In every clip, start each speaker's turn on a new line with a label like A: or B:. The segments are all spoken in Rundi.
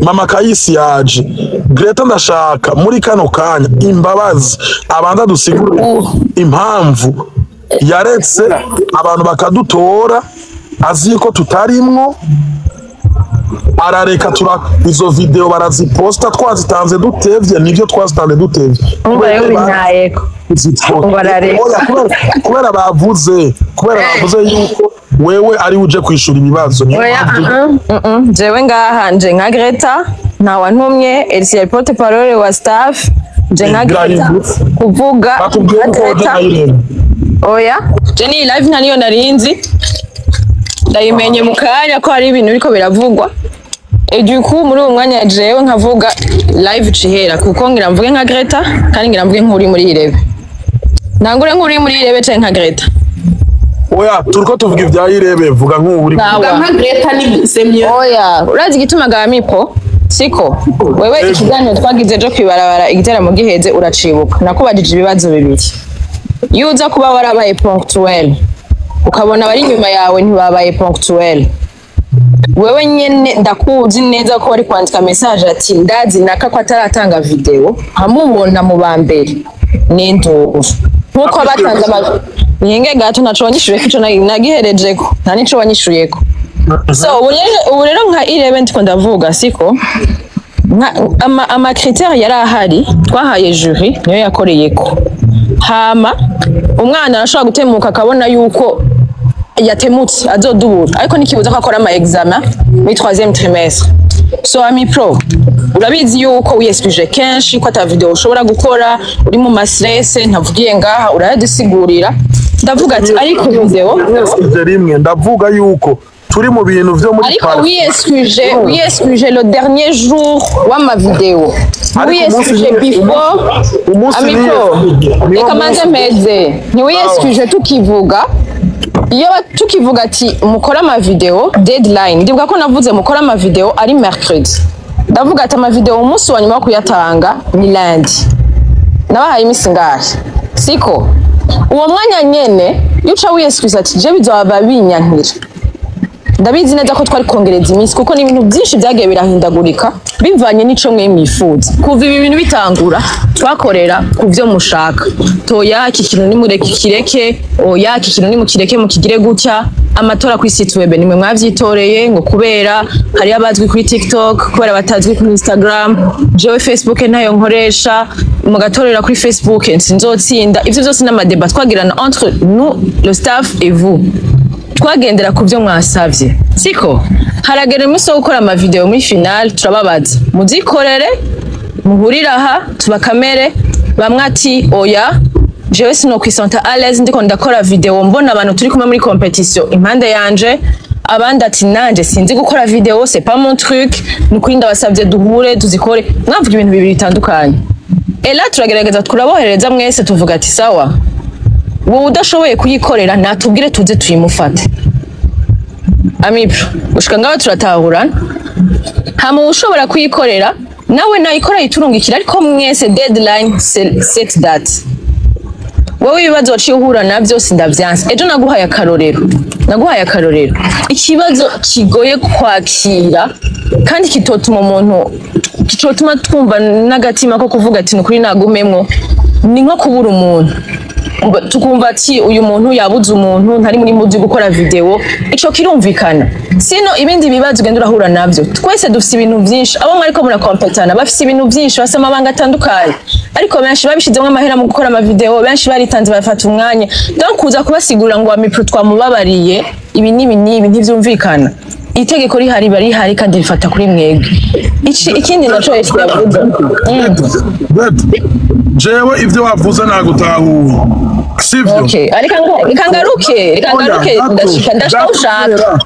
A: Mama Kayisi yaje. Greta, ndashaka muri kano kanya imbabazi, abanza dusigure impamvu yaretse abantu bakadutora azi ko tutarimwo, arareka tura izo video baraziposta twazitanze dutevye. Nivyo, twazitanze dutevye.
B: Umva rero bintayeko.
A: Kuziposta.
B: Barareka.
A: Oya, kubera bavuze yuko wewe ari uje kwishura ibibazo, niyo
B: Oya.
A: mpamvu.
B: Jewe ngaha nje nka Greta, ntawantumye. Elsie porte parole wa staff, nje nka Greta
A: Birahindutse.
B: kuvuga
A: Bakubwiye
B: nka
A: ko uje
B: Greta.
A: nka Irene.
B: Oya, je ni live nta niyo narinzi, ndayimenye mu kanya ko hari ibintu biriko biravugwa. Et du coup, muri uwo mwanya jewe nkavuga live cihera, kuko ngira mvuge nka Greta kandi ngira mvuge nk'uri muri Irebe. Nangure nk'uri muri Irebe canke nka Greta?
A: Oya, turiko tuvuga ibya Irebe, vuga nk'uri.
B: Sawa.
C: Nka Greta ni c'est mieux.
B: Oya, urazi igituma ga mipo siko wewe? Ikiganiro twagize ejo kwibarabara, igiteramo giheze, uracibuka nakubajije ibibazo bibiri. Iyo uza kuba warabaye ponctuel, ukabona abari inyuma yawe ntibabaye ponctuel, wewe nyene ndakuzi neza ko wari kwandika message ati: "Ndazi naka ko ataratanga video, nkamubona mu ba mbere n'induru nkuko abatanze ama." Ninge gato, ntaco wanyishuriyeko. Ico nagiherejeko, nta nico wanyishuriyeko. So ubu rero nka Irebe ndiko ndavuga, siko ama critères yari ahari twahaye jury, niyo yakoreyeko. Hama umwana arashobora gutemuka akabona yuko yatemutse azodubura, ariko ntikibuza ko akora ama examen muri troisième trimestre. So Ami Pro, urabizi yuko wiyesipije kenshi ko ata video ushobora gukora, uri mu ma stress, ntavugiye ngaha, urayadusigurira. Ndavuga ati ariko video
A: Ivyo rimwe ndavuga yuko turi mu bintu vyo muri
B: Ariko
A: party.
B: wiyescuje le dernier jour w'ama video.
A: Ariko umunsi
B: Wiyescuje before.
A: Umunsi
B: Ami Pro,
A: niwo
B: reka manze
A: munsi-
B: mpeze. Ntiwiyescuje tukivuga, iyo tukivuga ati mukore ama video, deadline, ndibuka ko navuze mukore ama video ari mercredi. Ndavuga ati ama video umunsi wa nyuma wo kuyatanga ni lundi. Nabahaye iminsi ngahe, siko? Uwo mwanya nyene iyo uca wiyescuza ati je bizoba binyankira, ndabizi neza ko twari kongereza iminsi, kuko ni ibintu byinshi byagiye birahindagurika bivanye n'ico mwe mwifuza. Kuva ibi bintu bitangura, twakorera ku byo mushaka. Toya, iki kintu nimureke kireke, oya, iki kintu nimukireke mukigire gutya. Amatora kuri site web nimwe mwavyitoreye, ngo kubera hariyo abazwi kuri TikTok, kubera batazwi kuri Instagram, jewe Facebook ntayo nkoresha, mugatorera kuri Facebook sinzotsinda. Ivyo vyose n'ama débats twagirana entre nous, le staff et vous. Twagendera ku byo mwasavye, siko? Haragera umunsi wo gukora ama video muri final, turababaza: muzikorere, muhurire aha tubakamere. Bamwe ati: "Oya, jewe sinokwisenta à l'aise ndiko ndakora video mbona abantu turi kumwe muri competition impande yanje." Abandi ati: "Nanje sinzi gukora video, c'est pas mon truc, nukuri ndabasavye duhure tuzikore." Mwavuga ibintu bibiri bitandukanye. Ela turagerageza turaboherereza mwese, tuvuga ati: "Sawa, wowe udashoboye kuyikorera natubwire tuze tuyimufate." Ami Pro, gushika ngaho turatahurana. Hama ushobora kuyikorera nawe nayikora yiturungikira, ariko mwese deadline set date. Wowe ibibazo waciye uhura navyo sindavyanse. Ejo naguhaye akarorero, naguhaye akarorero. Ikibazo kigoye kwakira kandi kitotuma umuntu, kicotuma twumva n'agatima ko kuvuga ati nukuri nagumemwo, ni nko kubura umuntu. Tukumva ati uyu muntu yabuze umuntu, ntari muri mood yo gukora video. Ico kirumvikana. Sino ibindi bibazo ugenda urahura navyo, twese dufise ibintu vyinshi. Abo mwariko murakompetana bafise ibintu vyinshi, bafise amabanga atandukanye, ariko benshi babishizemwo amahera mu gukora ama video, benshi baritanze bafata umwanya. Donc kuza kubasigurira ngo Ami Pro twamubabariye ibi n'ibi n'ibi, ntivyumvikana. Itegeko rihari, barihari kandi rifata kuri mwebwe. Ikindi naco Yesu yavuga.
A: Greta, jewe ivyo wavuze nagutahuye, sivyo?
B: Okay, reka ngaruke.
A: Oya, gato,
B: Ndashika aho
A: gato,
B: ushaka.
A: kubera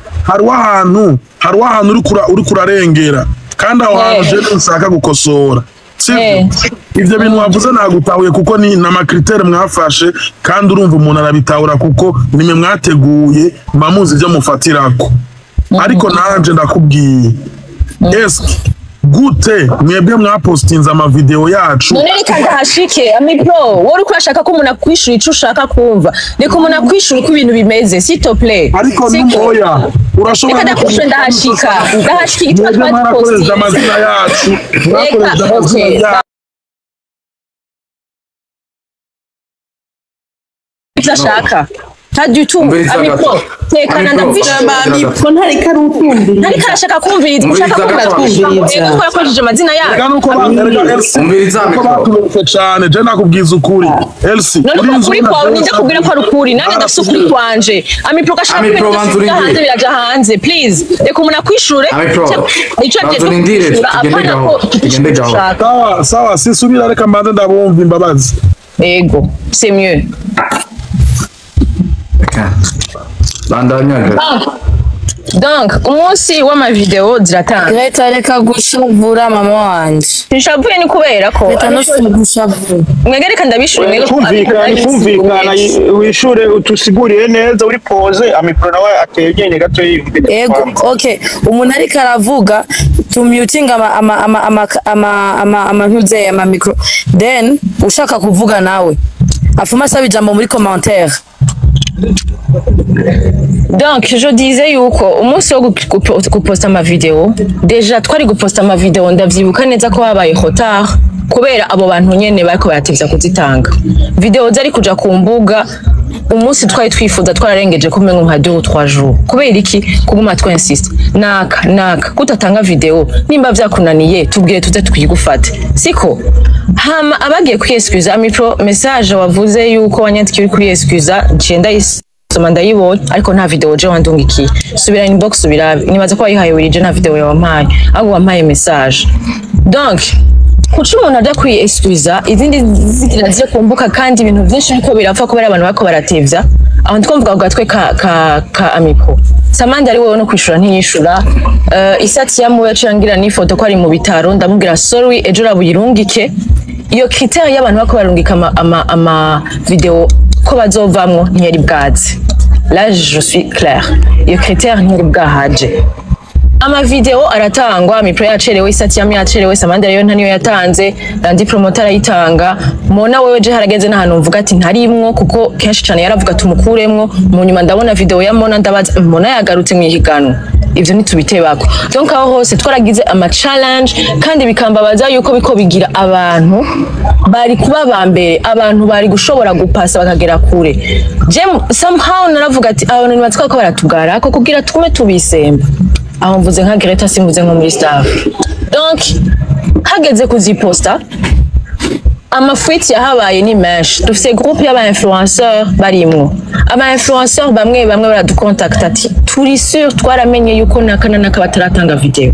A: hariho ahantu uriko urarengera, kandi aho hantu jewe nshaka gukosora, sivyo? Ivyo bintu wavuze nagutahuye, kuko ni n'ama critères mwafashe, kandi urumva umuntu arabitahura kuko nimwe mwateguye, muba muzi ivyo mufatirako. Ariko nanje ndakubwiye, eske Gute mwebwe mwapostinze amavideo yacu?
B: None reka ndahashike. Amipro, wowe uriko urashaka ko umuntu akwishura ico ushaka kumva. Reka umuntu akwishura uko ibintu bimeze, s'il te plaît.
A: Ariko
B: Siko.
A: numoya urashobora
B: Reka ndakwishura, ndahashika. Ndahashika igituma
A: Mwebwe mwarakoresheje
B: twapostinze.
A: amazina yacu, mwakoresheje
B: Reka,
A: amazina
B: okay.
A: yacu.
B: Ivyo ashaka. Pas du tout.
C: Umviriza
B: Amipro,
C: gato.
B: tekana,
C: Amipro,
B: ndakwishura.
D: Amipro ntareka arukumviriza.
B: Ntariko arashaka kumviriza, ushaka
C: Umviriza
B: ko
C: gato.
B: twumviriza. Yego, twarakoresheje amazina
A: Reka
B: yacu.
A: nuko reka Elsie,
C: Umviriza,
A: nuko
C: Mikro.
A: batubeshye cane. Je nakubwiza ukuri, Elsie.
B: None uko
A: urinze
B: ukuri
A: ubona
B: kwawe
A: jewe
B: ninde kubwira ko ari ukuri? Nanjye ndafise ukuri kwanje. Amipro, gashaka
C: Amipro,
B: ibintu
C: banza
B: byose bija
C: urindire.
B: hanze, biraja hanze. Please, reka umuntu akwishure.
C: Amipro,
B: Ico
C: banza
B: agiye
C: urindire,
B: kwishura,
C: tugende
B: apana
C: gahoro,
B: ko
C: tugende gahoro.
B: ushaka.
A: Sawa sawa, sisubira, reka mbanze ndabumva imbabazi.
B: Ego, c'est mieux.
C: Okay. Bandanya gato.
B: Donc, umunsi w'amavideo ziratanga.
E: Greta, reka gushavura mama wanje.
B: Nshavuye ni kubera ko
E: Greta, no gushavura.
B: mwege, reka ndabishure mwege ko
F: Kumvikana, kumvikana, wishure utusigurire neza uri pose. Amipro nawe ateye ubwenge gato yiyumvire.
E: Ego, okay. Umuntu ariko aravuga, tumutinga ama ama ama ama ama ama ama ntuze ama micro. Then ushaka kuvuga nawe afuma asaba ijambo muri commentaire.
B: Donc, je disais yuko umunsi wo guposta amavideo, déjà twari guposta amavideo, ndavyibuka neza ko habaye retard kubera abo bantu nyene bariko baratevya kuzitanga. Video zari kuja ku mbuga umunsi twari twifuza, twararengeje ko umengo nka 2 ou 3 jours. Kubera iki? Kuguma twinsiste. Naka naka kutatanga video, nimba vyakunaniye tubwire tuze twigufate. Siko? Hama abagiye kwiyexcusa, Amipro, message wavuze yuko wanyandikiye uri kwiyexcusa, nciye ndayisoma ndayibonye, ariko nta video je wandungikiye. Subira inbox ubirabe. Nibaza ko wayihaye wirije, nta video yawampaye, ahubwo wampaye message. Donc kuca umuntu aja kwiyexcusa, izindi zigira zije kumbuka, kandi ibintu vyinshi biriko birapfa kubera abantu bariko baratevya. Aho ndiko mvuga ku gatwe ka Amipro. Samandi ari wewe no kwishura ntiyishura. Isati ya muwe yaciye angira n'ifoto ko ari mu bitaro, ndamubwira sorry, ejo urabuyirungike. Iyo critère y'abantu bako barungika ama video ko bazovamwo ntiyari bwaze. Là je suis claire, iyo critère ntiyari bwahaje. Amavideo aratangwa, Mipro yacerewe, Isati yamwe yacerewe, Samandera yo nta niyo yatanze, Randi Promoter arayitanga. Mona wewe je harageze n'ahantu mvuga ati ntarimwo, kuko kenshi cane yaravuga tumukuremwo. Mu nyuma ndabona video ya Mona, ndabaza Mona yagarutse mu ihiganwa. Ivyo ntitubitebako. Donc aho hose twaragize ama challenge, kandi bikambabaza yuko biko bigira abantu bari kuba ba mbere, abantu bari gushobora gupasa bakagera kure. Je somehow naravuga ati abantu nibatwa ko baratugara ko kugira tugume tubisemba. Aho mvuze nka Greta, simvuze nko muri staff. Donc hageze kuziposta, amafuiti yahabaye ni menshi. Dufise groupe y'aba influenceurs, barimwo aba influenceurs bamwe bamwe baraducontacta ati turi sûr, twaramenye yuko naka na naka bataratanga video.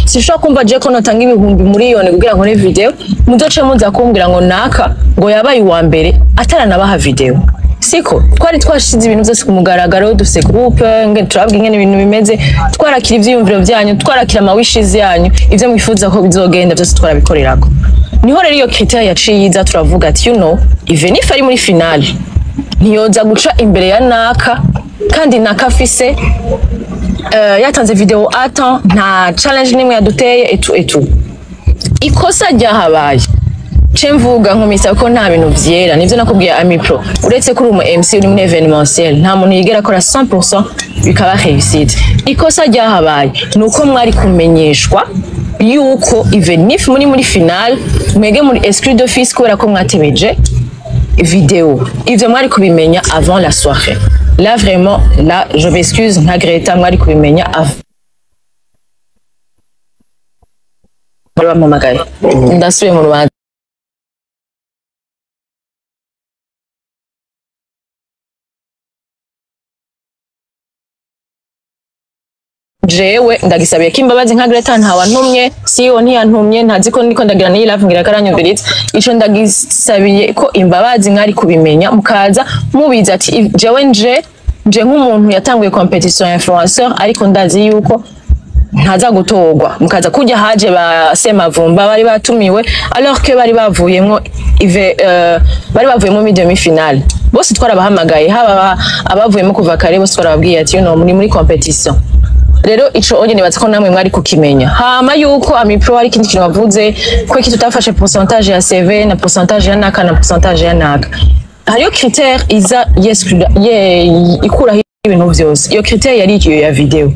B: Sinshobora kumva je ko notanga ibihumbi miliyoni kugira ngo ne video muzoce muza kumbwira ngo naka ngo yabaye uwa mbere ataranabaha video. Siko twari twashize ibintu byose ku mugaragaro. Dufise groupe nge turabwa ingene ibintu bimeze, twarakira ivyiyumviro vyanyu, twarakira ama wishes yanyu, ivyo mwifuza ko bizogenda byose twarabikorerako. Niho rero iyo critère yaciye iza, turavuga ati even if ari muri finale, ntiyoza guca imbere ya naka, kandi naka afise yatanze video à temps, nta challenge nimwe yaduteye etu etu. Ikosa ryahabaye, ce mvuga nkomisa ko nta bintu vyera. Nivyo nakubwiye Amipro, uretse kuri umu MC uri muri événementiel, nta muntu yigera akora 100% bikaba réussite. Ikosa ryahabaye nuko mwari kumenyeshwa yuko even if muri finale, mwege muri exclu d'office kubera ko mwatebeje video. Ivyo mwari kubimenya avant la soirée. Là vraiment, là je m'excuse nka Greta, mwari kubimenya avant. Bari bampamagaye, ndasubiye mu rubanza. Jewe ndagisabiye ko imbabazi nka Greta. Ntawantumye, CEO ntiyantumye, ntazi ko niko ndagira n'iyi live, ngira karanyumviritse. Ico ndagisabiye ko imbabazi. Mwari kubimenya mukaza mubizi ati jewe nje nk'umuntu yatanguye competition ya influenceur, ariko ndazi yuko ntaza gutorwa, mukaza kujya haje ba Semavumba bari batumiwe alors que bari bavuyemwo ive bari bavuyemo mi demi finale. Bose twarabahamagaye, haba abavuyemo kuva kare, bose twarababwiye ati muri competition. Rero ico onye nibaza ko namwe mwari kukimenya. Hama yuko Amipro hari ikindi kintu bavuze ko iki tutafashe pourcentage ya CV na pourcentage ya naka na pourcentage ya naka, hariyo critère iza yexclure ye ikuraho ibintu vyose. Iyo critère yari iyo ya video.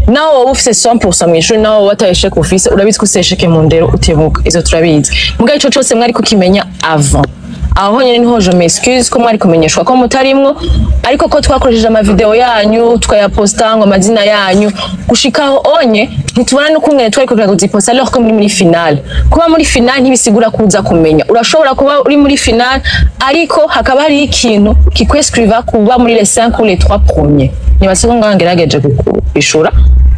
B: Nawe wowe ufise 100% mw'ishuri, nawe wowe ata échec ufise, urabizi ko ufise échec mu ndero utebuka, ivyo turabizi. Muga ico cose mwari kukimenya avant. Aho nyene niho je m'excuse ko mwari kumenyeshwa ko mutarimwo, ariko ko twakoresheje amavideo yanyu tukayaposta ngo amazina yanyu gushikaho onye ntitubona n'ukungene twari kugira kuziposta alors ko muri finale. Kuba muri finale ntibisigura kuza kumenya. Urashobora kuba uri muri finale ariko hakaba hari ikintu kikwescriva kuba muri les 5 ou les 3 premiers. Nibaze ko ngaho ngerageje kwishura.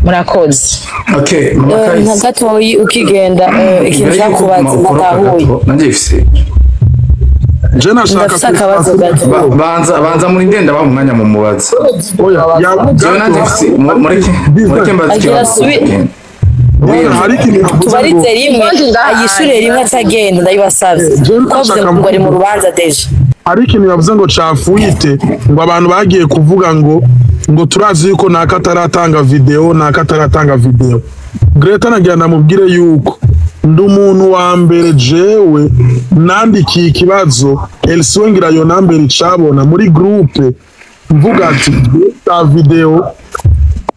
B: Murakoze.
C: Okay, mama
E: Nka
C: Kahise.
E: gatoyi ukigenda, ikintu
C: Mbere yuko
E: cyakubaza
C: ukoroka
E: natahuye.
C: gato, nanjye ifise
A: Je nashaka
E: Ndafise akabazo gato.
C: Banza muri ndenda ba umwanya mu mubaza.
A: Oya ya.
C: Jewe nanjye mfise mureke mbaze
E: Agira
C: ikibazo.
A: Oya, hari ikintu yavuze ngo
E: Tubarize rimwe,
B: Kandi ndahaye.
E: ayishure rimwe atagenda, ndabibasavye.
A: Jewe
E: Ko avuze
A: ndashaka
E: ngo ari mu rubanza déjà.
A: Hari ikintu yavuze ngo cafuite, ngo abantu bagiye kuvuga ngo turazi yuko naka ataratanga video, naka ataratanga video. Greta, nagira ndamubwire yuko ndi umuntu wa mbere jewe nandikiye ikibazo Elsie ngira yo nambere icabona muri groupe, mvuga ati ta video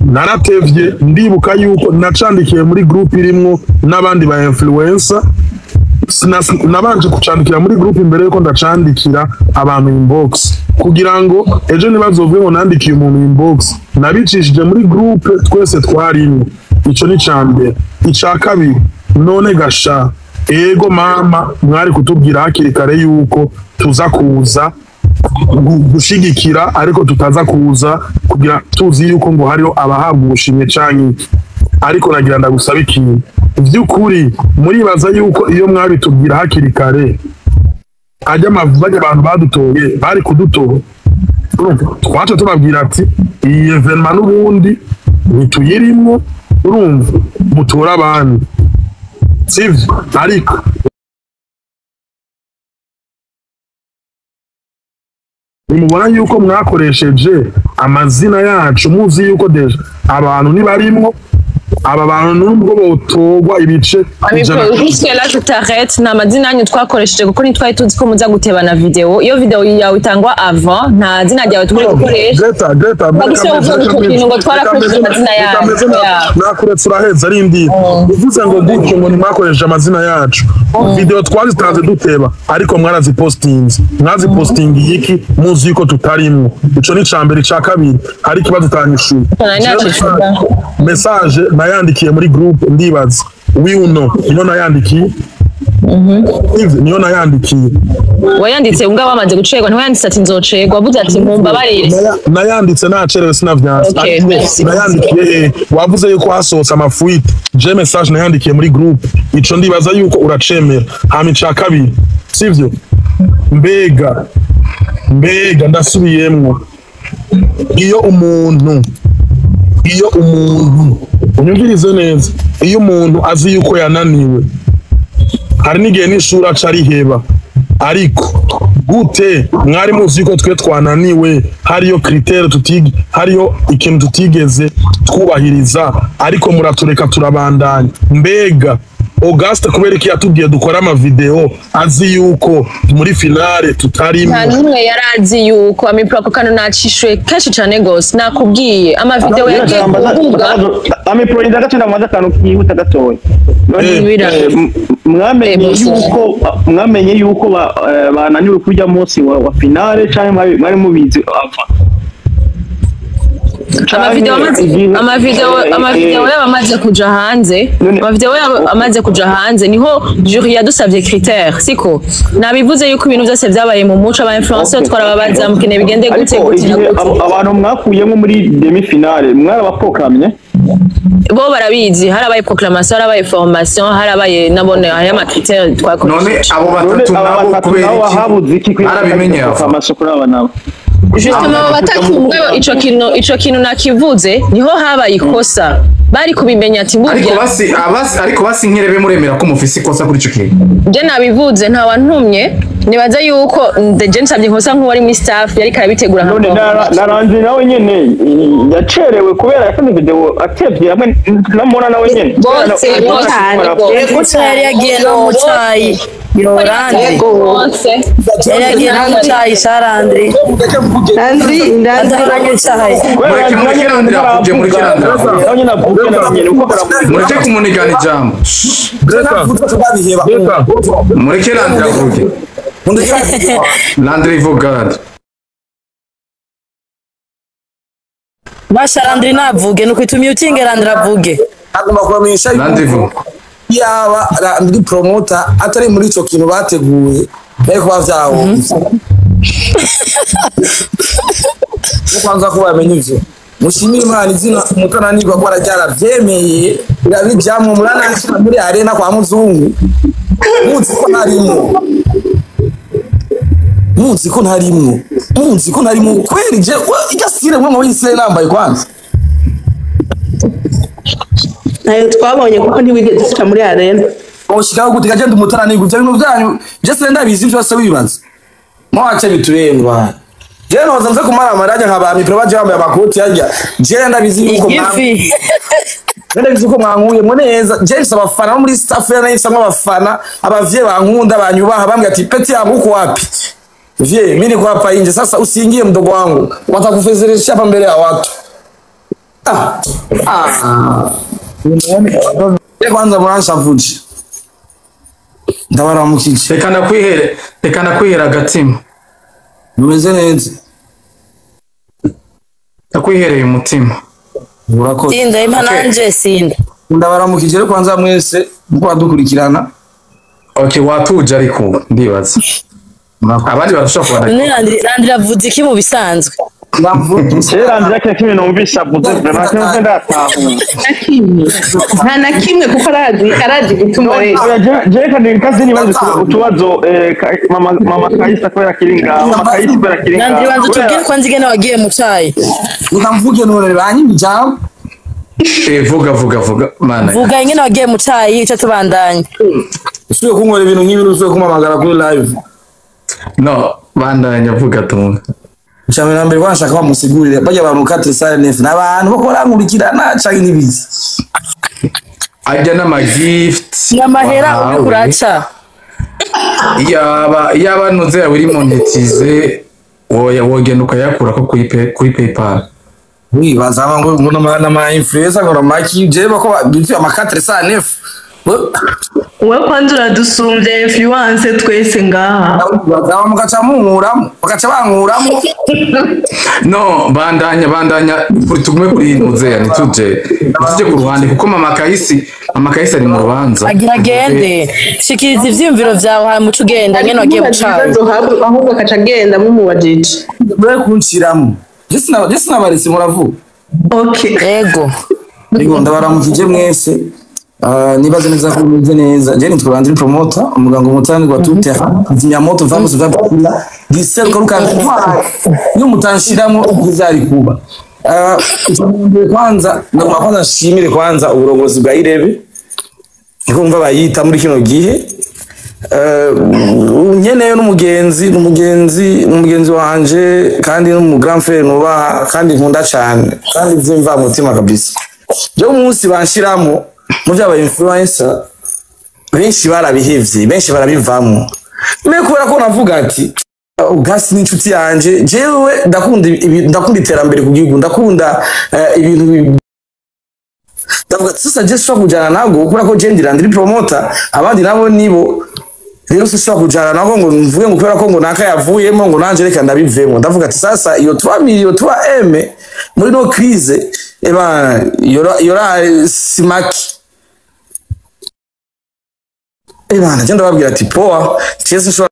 A: naratevye. Ndibuka yuko nacandikiye muri groupe irimwo n'abandi ba influencer. Nabanje kucandikira muri groupe imbere yuko ndacandikira abantu inbox, kugira ngo ejo ntibazovuge ngo nandikiye umuntu inbox. Nabicishije muri groupe twese twarimwo. Ico ni ca mbere. Ica kabiri, none gasha ego mama, mwari kutubwira hakiri kare yuko tuza kuza gushigikira, ariko tutaza kuza kugira tuzi yuko ngo hariho abahabwa ubushimwe canke iki. Ariko nagira ndagusaba ikintu vy'ukuri: muribaza yuko iyo mwabitubwira hakiri kare, ajya bajya abantu badutoye bari kudutora? Urumva twaca tubabwira ati iyi événement n'ubundi ntituyirimwo, urumva mutora abandi, sivyo? Ariko nimubona yuko mwakoresheje amazina yacu muzi yuko déjà abantu ntibarimwo, aba bantu nubwo botorwa ibice 100.
B: Jusque là je t'arrête. Nta mazina yanyu twakoresheje kuko ntitwari tuzi ko muza gutebana video. Iyo video yawe itangwa avant, nta zina ryawe turi gukoresha.
A: Greta, Greta,
B: Bagise uvuga icyo kintu ngo twarakoresheje amazina yanyu. Yeah.
A: Nakuretse uraheza, arindira. Uvuze ngo gutyo ngo ntimwakoresheje amazina yacu. Video twazitanze duteba, ariko mwarazipostinze. Mwazipostingiye iki muzi yuko tutarimwo? Ico ni ica mbere. Ica kabiri, hari ikibazo utanyishuye.
B: Nari nacishuye.
A: Message nayandikiye muri group, ndibaza oui ou non, niyo nayandikiye. Yves, niyo nayandikiye.
B: Wayanditse ubwo bamaze gucerwa? Ntiwayanditse ati nzocerwa, wavuze ati mumbabarire.
A: Nayanditse nacerewe, sinavyanse.
B: Okay,
A: Ariko
B: merci.
A: nayandikiye, wavuze yuko hasohotse amafuite. Je message nayandikiye muri group, ico ndibaza yuko uracemera. Hama ica kabiri, sivyo? Mbega ndasubiyemwo, iyo umuntu, unyumvirize neza, iyo umuntu azi yuko yananiwe, hari n'igihe n'ishuri aca ariheba. Ariko gute mwari muzi yuko twe twananiwe, hariyo critère tutigi, hariyo ikintu tutigeze twubahiriza, ariko muratureka turabandanya? Mbega Auguste kubera iki yatubwiye dukora amavideo azi yuko muri finale tutarimo?
B: Nta n'umwe yari azi yuko Amipro ako kantu nacishuye kenshi cane gose. Nakubwiye amavideo yagiye kuvuga.
F: Amipro, gato, ndamaze akantu kihuta gatoya. None, mwamenye yuko bananiwe kurya munsi wa finale canke mwari mubizi ava?
B: Amavideo amaze amavideo yabo amaze kuja hanze, amavideo yabo amaze kuja hanze niho jury yadusavye critère. Siko nabivuze yuko ibintu byose byabaye mu muco? Aba influencer twarababaza mukene bigende gute,
F: Ariko
B: gute na
F: igihe
B: gute.
F: abantu mwakuyemo muri demi finale mwarabapokamye?
B: Bo barabizi, harabaye proclamation, harabaye formation, harabaye nabone hariyo ama critère
C: None
B: twakoresheje.
C: abo
F: None
C: batatu
F: aba
C: nabo
F: batatu
C: kubera
F: nabo
C: iki
F: habuze iki
C: barabimenye ava?
F: proclamation kuri aba nabo?
B: Justement, abo batatu mugabo ico kintu nakivuze, niho habaye ikosa, bari kubimenya ati
C: Ariko
B: burya
C: basi abasi, ariko basi nkirebe, muremera ko mufise ikosa kuri ico kintu?
B: Je nabivuze, nta wantumye. Nibaza yuko ndeje nsabye nkosa nk'uwari muri staff yariko arabitegura nka
F: None na Landry nawe nyene yacerewe kubera yakoze video atevye hamwe na Mona nawe nyene.
B: Bose, bose.
E: Yego yari yagiye no mu cayi. Yo Landry.
B: Bose.
E: Yari yagiye no mu cayi sha Landry.
A: Mureke mvuge.
D: Landry, Landry.
E: Ataranywa icayi.
C: Mureke mureke Landry avuge, mureke Landry avuge.
F: Nawe nyene avuge nawe nyene uko baramuvuga.
C: Mureke kumunigana ijambo.
A: Greta, Greta.
C: Mureke Landry avuge. Landry vuga Landry.
E: Basha Landry navuge nuko itumye Landry avuge.
G: Agomba kubamenyesha
C: Landry
G: yuko
C: vuga.
G: yaba Landry Promoter atari muri ico kintu bateguye bari kuba vyahombye. Kwanza ko bamenye ivyo mushimire Imana izina mutananirwa ko araryaravyemeye birabivyamwo murananshira muri arena kwa muzungu muzi ko ntarimwo, muzi ko ntarimwo, muzi ko ntarimwo kweri. Je irya sire mwe mubisire nambaye kwanza.
D: Nayo twabonye kuko ntiwigeze ushika muri arena.
G: Oshikaho gute gagenda umutananirwa ivyo bintu vyanyu? Je sire ndabizi vyose wibaza mwace biturengwa. Je noza nze kumara amarajya nka ba mipro baje bambaye amakoti yarya. Je ndabizi yuko
E: Igifi.
G: ndabizi uko mwankuye mwe neza. Je mfise abafana bo muri staff ya nahise abafana abavye bankunda banyubaha bambwira ati peti yangu uko wapi vie, mimi niko hapa nje sasa, usiingie mdogo wangu, watakufezeresha hapa mbele ya watu. Ah ah, je kwanza muranshavuje, ndabaramukije.
C: Reka nakwihere, reka nakwihera agatima.
G: Mumeze neza?
C: Nakwihereye umutima.
G: Murakoze.
E: Sinda impa nanje sinda.
G: Ndabaramukije rero kwanza mwese muko badukurikirana.
C: Okay, watuje ariko ndibaza. Abandi barashobora kubandanya.
E: None Landry avuze iki mu bisanzwe?
F: Kera Landry akina kimwe numvise avuze vraiment kimwe ndatahura.
D: Nta na kimwe kuko arazi igituma wese.
F: Oya, je kandi kazi nibaze utubazo mama Kayisa kubera kiri ngaha, mama Kayisa kubera kiri ngaha.
E: Landry banza utubwire kwanza ingene wagiye mu cayi.
G: Reka mvuge none banyima ijambo.
C: Vuga vuga vuga mana.
E: Vuga ingene wagiye mu cayi ico tubandanya.
G: Usubiye kunywera ibintu nk'ibi, usubiye kumpamagara kuri live.
C: No, bandanya vuga tumwe.
G: Icambere na mbere wanashaka bamusigurire bajya abantu quatre cent neuf n'abantu bako barankurikirana canke n'ibizi.
C: Ajya n'ama gift.
E: N'amahera uri
C: wahawe.
E: kuraca.
C: Yaba nuze yawe iri monetize woya wogenda ukayakura ko kuri PayPal.
G: Wibaza ngo n'ama influencer ngo maki je bako bivuye ama 409.
D: Wowe kwanza uradusumbya influence twese ngaha.
G: Bazaba mugaca munkuramo bagaca bankuramo.
C: No, bandanya bandanya tugume kuri nuze ya ntituje ku ruhande kuko mama Kayisi ari mu rubanza.
E: Agira agende. Shikiriza ivyiyumviro vyawe hanyuma uce ugenda ngene wagiye mu cayi.
D: Ahubwo akaca agenda mumubajije.
G: Mure kunshiramo je sinabaretse muravuga.
D: Okay.
E: Yego.
G: Ariko ndabaramukije mwese. Nibaze neza ko mumeze neza. Je nitwa Landry Promoter, umuganga umutani wa tutera nyamoto vamos vapula giseruka rukantwara iyo mutanshiramo ubuzari kuba. Kwanza ndagomba kwanza nshimire kwanza uburongozi bwa Irebe niko mva bayita muri kino gihe. Nkeneyo n'umugenzi n'umugenzi wanje kandi n'umu grand frère nubaha kandi nkunda cyane kandi vyumva mutima kabisa. Je umunsi banshiramo mu byaba influencer benshi barabihevye, benshi barabivamwo. Me kubera ko navuga ati Ugasi n'inshuti yanje, jewe ndakunda ndakunda iterambere ku gihugu, ndakunda ibintu ndavuga ati sasa je sishobora kujana nabwo kubera ko je ndi Landry Promoter, abandi nabo nibo. Rero sishobora kujana nabo ngo mvuge ngo kubera ko ngo naka yavuyemo ngo nanje reka ndabivemo. Ndavuga ati sasa iyo 3 million 3 M muri no crise eba yora simaki. Ebana je ndababwira ati poa je sinshobora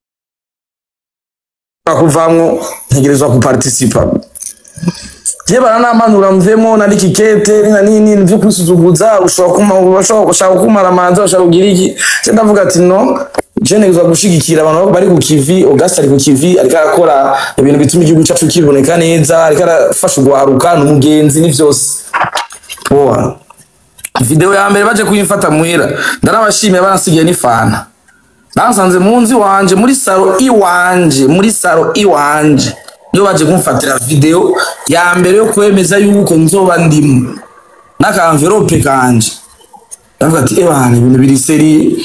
G: kuvamwo, ntegerezwa kuparticipa. Je baranamanura mvemo nandika ikete na nini nivyo kwisuzuguza, ushobora kuma ushobora kumara manza ushobora kugira iki. Je ndavuga ati no, je ntegerezwa gushigikira abantu bari ku kivi. Auguste ari ku kivi, ariko arakora ibintu bituma igihugu cyacu kiboneka neza, ariko arafasha ugwaruka n'umugenzi ni vyose. Poa. Video ya mbere baje kuyimfata muhira, ndarabashimiye baransigiye n'ifana. Basanze mu nzu iwanje, muri salon iwanje, muri salon iwanje. Niyo baje kumfatira video ya mbere yo kwemeza yuko nzoba ndimo n'aka enveloppe kanje. Ndavuga ati: "Ebana, ibintu biri sérieux."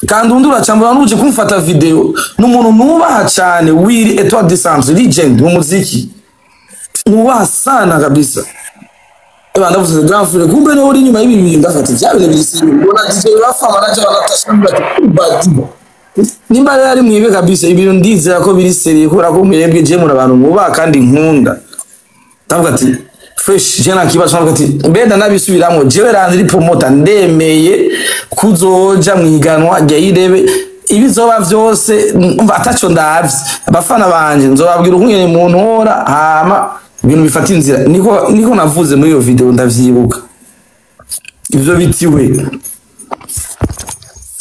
G: Kandi undi uracambura n'uje kumfata video n'umuntu nubaha cyane, Willy Etoile de Centre, legend mu muziki, nubaha sana kabisa. Eba, ndavuze: "Grand frère, kumbe niwe uri inyuma y'ibi bintu." Ndafata bya bintu biri sérieux, mbona DJ Rafa, manager wa Natasha, ati: "Badi nimba rero ari mwibe kabisa, ibintu ndizera ko biri sérieux, kubera ko mwebwe je muri abantu mwubaha kandi nkunda." Ndavuga ati: "Fresh, je nta kibazo." Ndavuga ati: "Mbe ndanabisubiramwo, jewe Landry Promoter ndemeye kuzoja mwiganwa rya Irebe, ibizoba vyose umva ataco ndavye, abafana banje nzobabwira ukungene muntora, hama ibintu bifata inzira." Niko navuze muri iyo video, ndavyibuka ivyo bitiwe.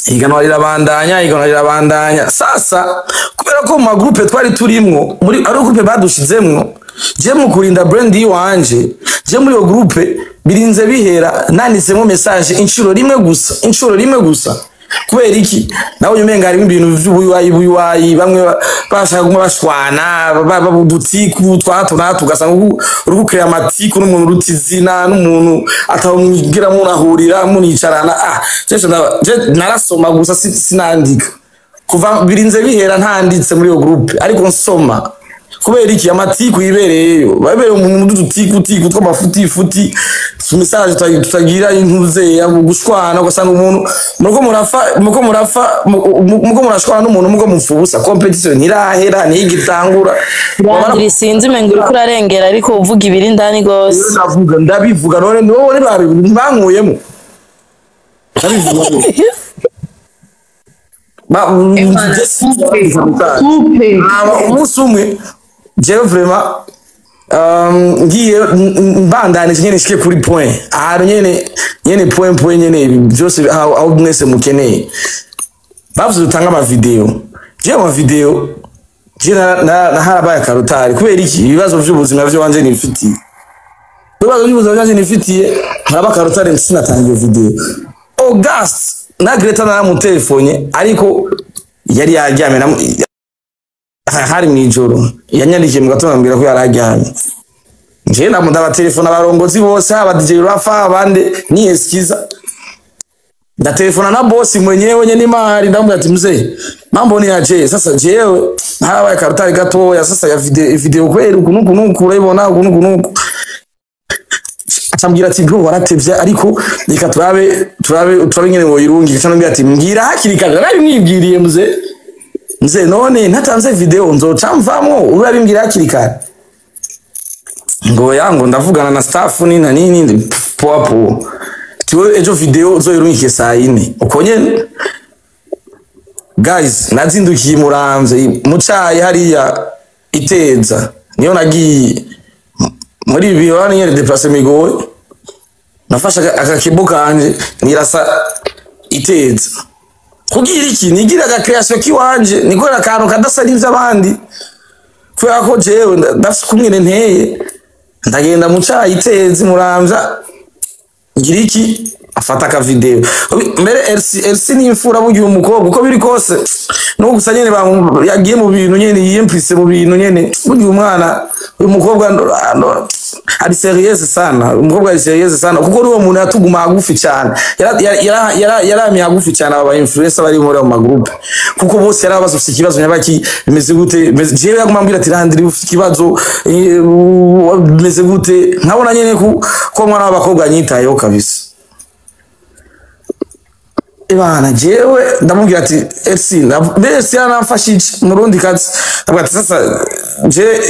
G: Ihiganwa rirabandanya, ihiganwa rirabandanya. Sasa kubera ko mu magroupe twari turimwo, muri ari groupe badushizemwo, je mu kurinda brand yiwanje, je muri iyo groupe birinze bihera nanditsemo message inshuro rimwe gusa, inshuro rimwe gusa. Kubera iki? Nawe umenga harimo ibintu vy'ubuywayi buywayi, bamwe bashaka kuguma bashwana, udutiku twa hato na hato, ugasanga uri gukrea amatiku n'umuntu uruta izina, n'umuntu atamwigira munahurira municarana. Ah, je narasoma gusa, sinandika. Kuva birinze bihera ntanditse muri iyo groupe, ariko nsoma. Kubera iki? Amatiku yibereyeyo, babereye mu dutiku tiku tw'amafuti futi, message tutagira intuze ya gushwana, ugasanga umuntu muko murafa, muko murafa, muko murashwana n'umuntu, muko mupfa ubusa. Competition ntirahera, ntigitangura.
E: Landry, sinzi, umenga uriko urarengera, ariko uvuga ibiri indani gose.
G: Ndavuga, ndabivuga. None none bankuyemo, ndabivuga.
D: Coupe.
G: Hama umunsi umwe jewe vraiment ngiye mbandanije nyene nshike kuri point, ahantu nyene point nyene, ibi byose aho mwese mukeneye. Bavuze dutanga ama video. Jewe ama video je naharabaye akarutari. Kubera iki? Ibibazo vy'ubuzima vyo wanje nifitiye, ibibazo by'ubuzima byanje nifitiye, haraba akarutari, sinatanga iyo video. August na Greta naramutelefone, ariko yari yaryamye, hari mw'ijoro. Yanyandikiye mu gatondo ambwira ko yari aryamye. Njewe ndabatelefona abarongozi bose, haba DJ Rafa, abandi, niyeskiza. Ndatelefona na bosi mwenyewe nyene imari, ndamubwira ati: "Mzee, mambo ni aje? Sasa jewe harabaye karutari gatoya sasa ya video kweli, uku nuku nuku, urabibona, uku nuku nuku." Acambwira ati: "Bro, waratevye, ariko reka turabe nyene woyirungika." Acambwira ati: "Mbwira hakiri kare." Narabimwibwiriye: "Mzee, mzee, none ntatanze video nzoca mvamwo, urabimbwira hakiri kare." Ngo ya, ngo ndavugana na staff ni na nini. Poa poa. Tiwe ejo video uzoyirungike saa 4 uko nyene. Guys, nazindukiye Muramvye mu cayi hariya iteza, niyo nagiye muri ibi bihe hano nyene, déplacement igoye. Nafashe akakibo kanje nirasa iteza. Kugira iki? Nigira aga création kiwanje, nikorera akantu kadasa n'ivy'abandi, kubera ko jewe ndafise kumwene nteye. Ndagenda mu cayi iteza Muramvya, ngira iki? Afata aka video. Mbere LC, LC ni imfura burya. Umukobwa uko biri kose no gusa nyene yagiye mu bintu nyene, yiyemplise mu bintu nyene. Burya umwana uyu mukobwa ari sérieuse sana, umukobwa ari sérieuse sana, kuko niwo muntu yatuguma hagufi cyane. Yaramye hagufi cyane aba influencer bari muri ayo magroupe, kuko bose yarabaza: "Ufite ikibazo nyabaki? Bimeze gute?" Jewe yaguma ambwira ati: "Landry, ufite ikibazo, bimeze gute?" Nkabona nyene ko mwana w'abakobwa anyitayeho kabisa. Ibana jewe ndamubwira ati: "FC, mbere FC yaramfashije murundi kazi." Ndavuga ati: "Sasa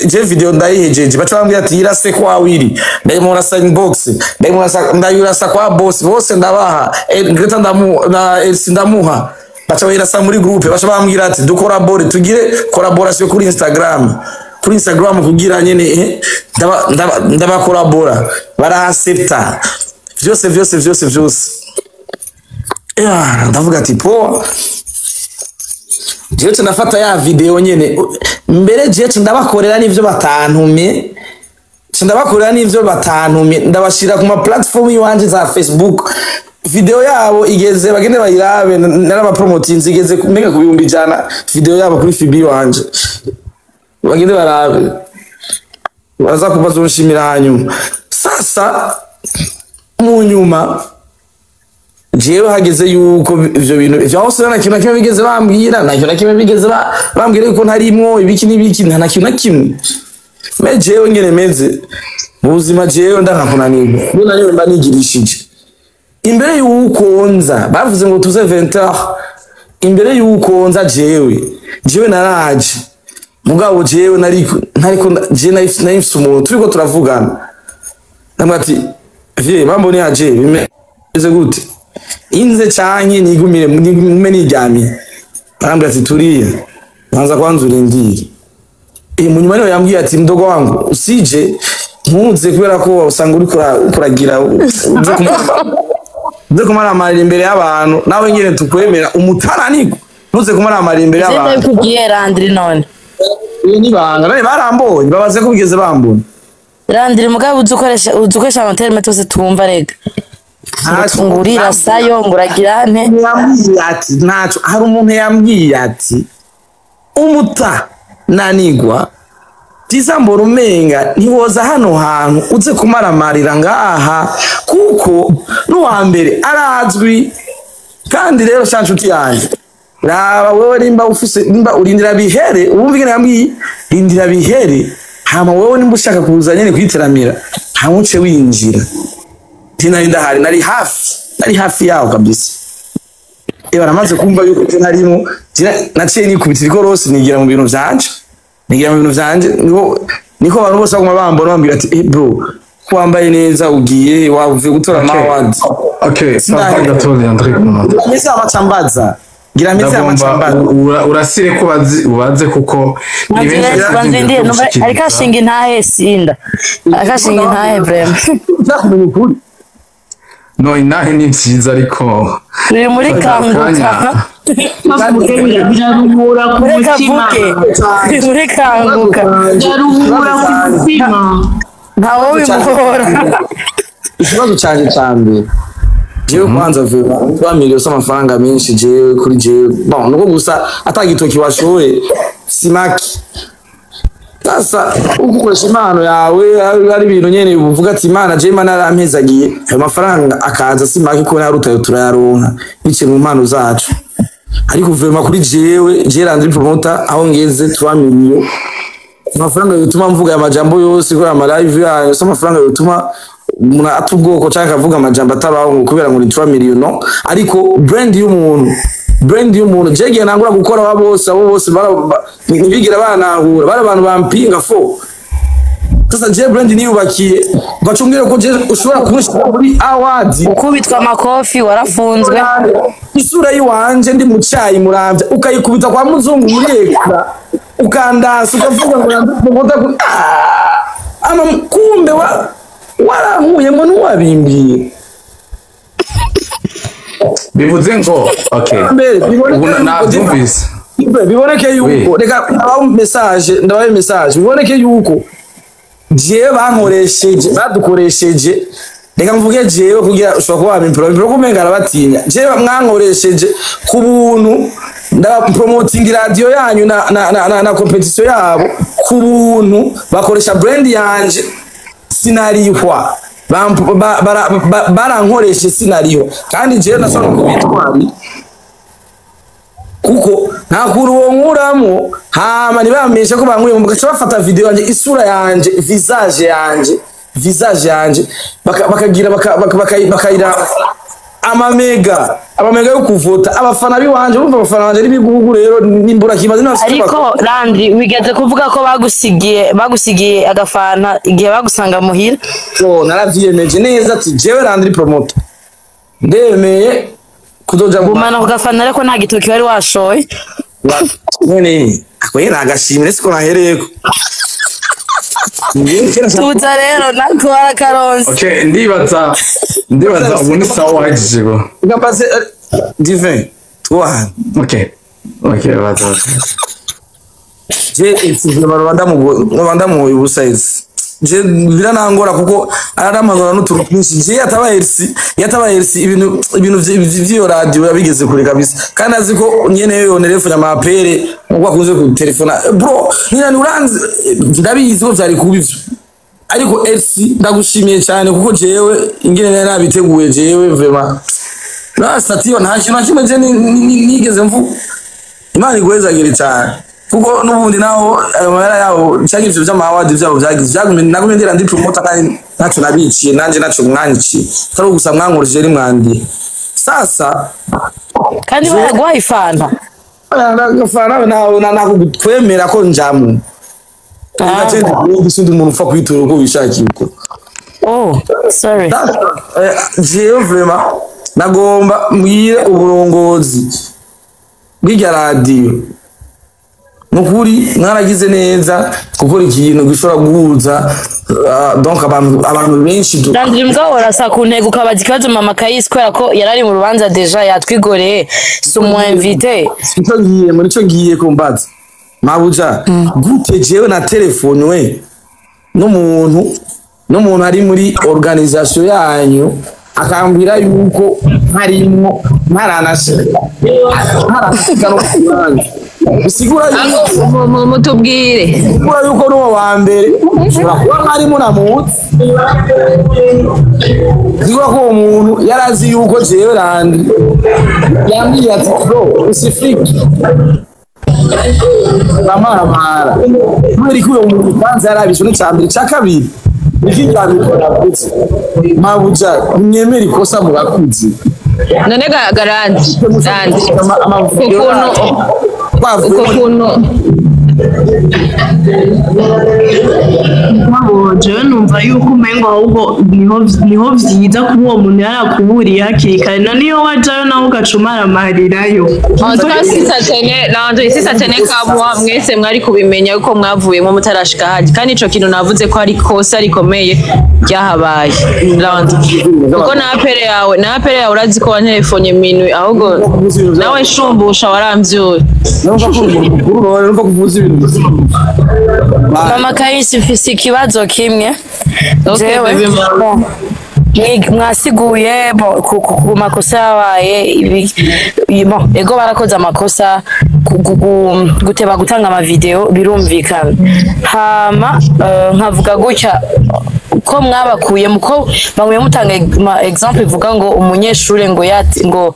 G: je video ndayihejeje." Baca bambwira ati: "Irase kwa Wiri." Ndayimurasa inbox, ndayimurasa, ndayirasa kwa boss bose, ndabaha Greta, ndamu na FC ndamuha, baca bayirasa muri groupe. Baca bambwira ati dukorabore, tugire collaboration kuri Instagram, kuri Instagram, kugira nyene ndabakorabora, baraaccepta vyose vyose vyose vyose. Ya, ndavuga ati: "Poa." Jewe ndafata ya video nyene mbere, jewe ndabakorera n'ivyo batantumye, ndabakorera n'ivyo batantumye, ndabashira ku ma platform yiwanje za Facebook. Video yabo igeze, bagende bayirabe, narabapromotinze, igeze mega ku 100,000 video yabo kuri FB wanje. Bagende barabe, baza kubazonshimira hanyuma. Sasa mu nyuma jewe hageze yuko ivyo bintu ivyo hose nta kintu na kimwe bigeze bambwira, nta kintu na kimwe bigeze bambwira yuko ntarimwo ibiki n'ibiki, nta na kintu na kimwe. Mais jewe ngene meze mu buzima, jewe ndankakunanirwa, iyo naniwe mba nigirishije. Imbere yuko nza bavuze ngo tuze 20h, imbere yuko nza jewe naraje, mugabo jewe nari ntariko, jewe nari mfise umuntu turiko turavugana, ndamubwira ati: "Vie, mambo ni aje, bimeze gute? Inze canke nigumire, nigume niryamiye?" Arambwira ati: "Turiya, banza kwanza urindire." Munyuma niho yambwiye ati: "Mdogo wangu, usije ntuze kubera ko usanga uriko uragira uze kumaramarira imbere y'abantu, nawe nyene tukwemera umutaraniko, ntuze kumaramarira imbere
E: Ese
G: y'abantu."
E: ndabikubwiye, Landry, none?
G: Iyo ni banga none barambonye, babaze ko bigeze bambona.
E: Landry, mugabo uzi ukoresha ama termes twese twumva rega, ngo urirasayo, ngo uragira nte?
G: Yambwiye ati ntaco. Hari umuntu yambwiye ati umuta nanigwa byiza, mbora umenga ntiwoza hano hantu uze kumaramarira ngaha, kuko n'uwa mbere arazwi. Kandi rero sha nshuti yanjye, raba wewe nimba ufise, nimba urindira bihere, ubumva ingene yambwiye, rindira bihere, hama wewe nimba ushaka kuza nyene kwiteramira, hama uce winjira. Nari ndahari, nari hafi yaho kabisa. Baramaze kumva yuko je narimo, naciye nikubita ikorosi, nigira mu bintu vyanje, nigira mu bintu vyanje. Niko abantu bose baguma bambona, bambwira ati: "Eh bro, ko wambaye neza, ugiye wavuye gutora ama award?"
C: Okay, pardon gato, Leandre Promoter.
G: Meze amacambaza, ngira meze
C: Ndagomba
G: amacambaza.
C: Urasire ko ubaze kuko ni benshi
E: Banza ndire numva ariko ashinga intahe, sinda ariko ashinga intahe vraiment.
G: Nzakumenya ukuri.
C: No, inahe ni nziza, ariko
E: Turi muri kanguka.
D: Bavuge biraruhura ku
E: Reka
D: mutima.
E: avuge, turi muri kanguka.
D: Biraruhura ku mutima.
E: Ntawe bimuhora.
G: Ikibazo canje ca mbere, jewe kwanza vuba 3 millions amafaranga menshi jewe kuri jewe, bon, nuko gusa atagitoki washoye simaki. Sasa uko ukoresha impano yawe ari ibintu nyene uvuga ati Imana, jewe Imana yarampezagiye, ayo mafaranga akaza simaki ko narutayo turayaronka biciye mu mpano zacu. Ariko vraiment kuri jewe, jewe Landry Promoter, aho ngeze, 3 millions amafaranga yotuma mvuga aya majambo yose kubera ama live yayo, si amafaranga yotuma umuntu ata ubwoko cyangwa akavuga amajambo atabaho ngo kubera ngo ni 3 millions, no. Ariko brand y'umuntu, brand y'umuntu, jewe igihe nangura gukora, abo bose, abo bose ntibigira banahura, bari abantu bampinga fo. Sasa jewe brand niyubakiye, ugaca umbwira ko jewe ushobora kunshira muri award.
E: Ukubitwa amakofi, warafunzwe.
G: Isura y'iwanje ndi mu cyayi muramvya, ukayikubita kwa muzungu muri ekra, ukandasa, ukavuga ngo Promoter ama kumbe wa warankuyemo ntiwabimbwiye.
C: Bivuze ngo okay.
G: Mbere biboneke
C: Ubu nabyumvise.
G: Biboneke yuko
C: Oui.
G: reka ndabaha message, ndabaha message, biboneke yuko jewe bankoresheje, badukoresheje, reka mvuge jewe kugira ushobora kuba wabimpro impro kumenga arabatinya. Jewe mwankoresheje ku buntu, ndapromoting radio yanyu na competition yabo ku buntu, bakoresha brand yanje, sinarihwa. Barankoreshe sinarihwa, kandi jewe nasaba kubitwari kuko nta kuntu wonkuramo hama ntibamenyeshe ko bankuye, bagaca bafata video yanje, isura yanje, visage yanje, bakagira bakayira amamega, amamega yo kuvota abafana biwanje. Urumva abafana banje n'ibigugu rero nimbura kimaze.
E: Ariko Landry, wigeze kuvuga ko bagusigiye agafanta igihe bagusanga muhira.
G: Oh, naravyiyemeje neza ati jewe Landry Promoter ndemeye kuzoja mu
E: Gumana ku gafanta, ariko nta gitoki wari washoye.
G: None ako yera agashimire siko nahereyeko.
E: Tuza rero nako warakaronse.
C: Okay, ndibaza ubu ni sawa, wahejeje go.
G: Ngambaze Divin twahana.
C: Okay, baza.
G: Je itsivye rwanda mu ubusa izi Je biranangora kuko ararampanura n'utuntu twinshi. Je yatabaye RC, yatabaye RC, ibintu vy'iyo radio yabigeze kure kabisa, kandi azi ko nyene yo yonerefona amapere nkuko akunze kutelefona. Bro, nina uranzi, ndabizi ko vyari kuba ivyo, ariko RC ndagushimiye cyane kuko jewe ingene nari nabiteguye, jewe vraiment na satiyo nta kintu na kimwe je nigeze mvuga. Imana iguhezagire cyane, kuko n'ubundi naho ayo mahera yabo cyangwa ivyo vy'ama award vyabo vyagize vyagumye, nagumye ndera ndi promoter, kandi ntacyo nabiciye nanje, ntacyo mwanyiciye, atari gusa mwankurije rimwandiye sasa.
E: Kandi baraguhaye ifanta.
G: Agafana nawe nakwemera ko njamu gusundi umuntu upfa kwitura uko wishakiye uko.
E: Oh, sorry.
G: Jewe vraiment nagomba mbwire uburongozi bw'irya radiyo, nukuri mwaragize neza gukora ikintu gishobora guhuza donc abantu benshi
E: Landry, mbwa urasa ku ntego, ukabaza ikibazo mama Kayisi kubera ko yari ari mu rubanza déjà yatwigoreye, si umu invité.
G: Ico ngiye muri ico ngiye kumbaza mabuja, gute jewe na telefone we n'umuntu ari muri organisation yanyu akambwira yuko harimwo ntaranashika no ku rubanza, bisigura yuko
B: Mutubwire.
G: Bisigura yuko n'uwo wa mbere ushobora kuba mwari munamuzi, bisigura ko uwo muntu yarazi yuko jewe Landry yambwiye ati: "Bro, usifike bamaramara." Kubera ko uwo muntu kwanza yarabishwe n'icya mbere, icya kabiri iki ryabikora navuze, mabuja mwemere ikosa murakuze.
B: None garandi randi uko kuntu
D: Mabo, jewe numva yuko umengo ahubwo niho vyiza kuba uwo muntu yarakuburiye hakiri kare, na niyo wajayo nawe ugaca umaramarirayo.
B: En tout cas, si ça tenait, Landry, si ça tenait qu'à moi, mwese mwari kubimenya yuko mwavuyemo mutarashika haji. Kandi ico kintu navuze ko ari kosa rikomeye ryahabaye. Landry. Kuko na appel yawe, na appel yawe urazi ko wantelefone minuit, ahubwo nawe shumbusha waramvyuye.
G: Numva ko uri umuntu mukuru, none numva ko uvuze ibintu.
E: Mama Kayisi, mfise ikibazo kimwe.
B: Okay,
E: Jewe,
B: baby mama.
E: bon, mwasiguye bon, ku makosa yabaye bon, ego barakoze amakosa guteba gutanga amavideo, birumvikana. Hama nkavuga gutya ko mwabakuye muko bamwe mutanga exemple ivuga ngo umunyeshure ngo yati ngo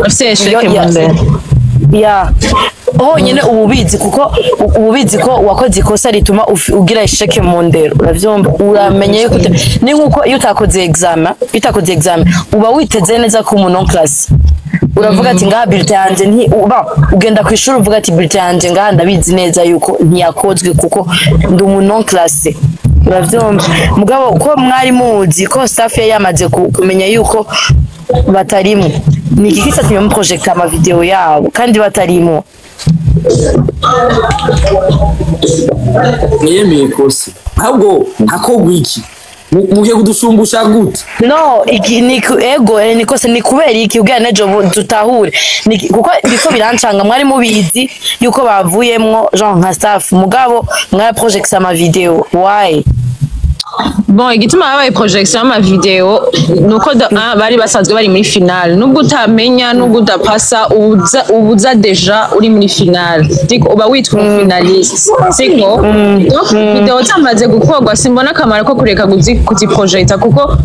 B: Afise échec
E: iyo-
B: mu ndero.
E: Ya, honyine uba ubizi, kuko uba ubizi ko wakoze ikosa rituma ugira échec mu ndero, uravyumva, uramenye yuko ni nkuko iyo utakoze examen, iyo utakoze examen uba witeze neza ko umuntu non classe, uravuga ati ngaha bulletin yanje nti uba ugenda ku ishuri uvuga ati bulletin yanje ngaha ndabizi neza yuko ntiyakozwe kuko ndi umu non classé, uravyumva. Mugabo ko mwari muzi ko staff yari yamaze kumenya yuko batarimo, ni iki cyatumye muprojecta amavideo yabo kandi batarimo?
G: Mwiyemeye ikosa, ahubwo hakorwa iki? Mugiye kudushumbusha gute?
E: No, iki ni ego nikose ni kubera iki ubwira nejo dutahure. Kuko biko birancanga, mwari mubizi yuko bavuyemwo genre nka staff, mugabo mwara projecta ama video, why?
B: Bon, igituma habaye projection y'amavideo nuko bari basanzwe bari muri finale. Nubwo utamenya, nubwo udapasa, ubuza déjà uri muri finale. Siko uba witwa umufinaliste, siko? Donc video zamaze gukorwa, simbona akamaro ko kureka kuziprojecta, kuko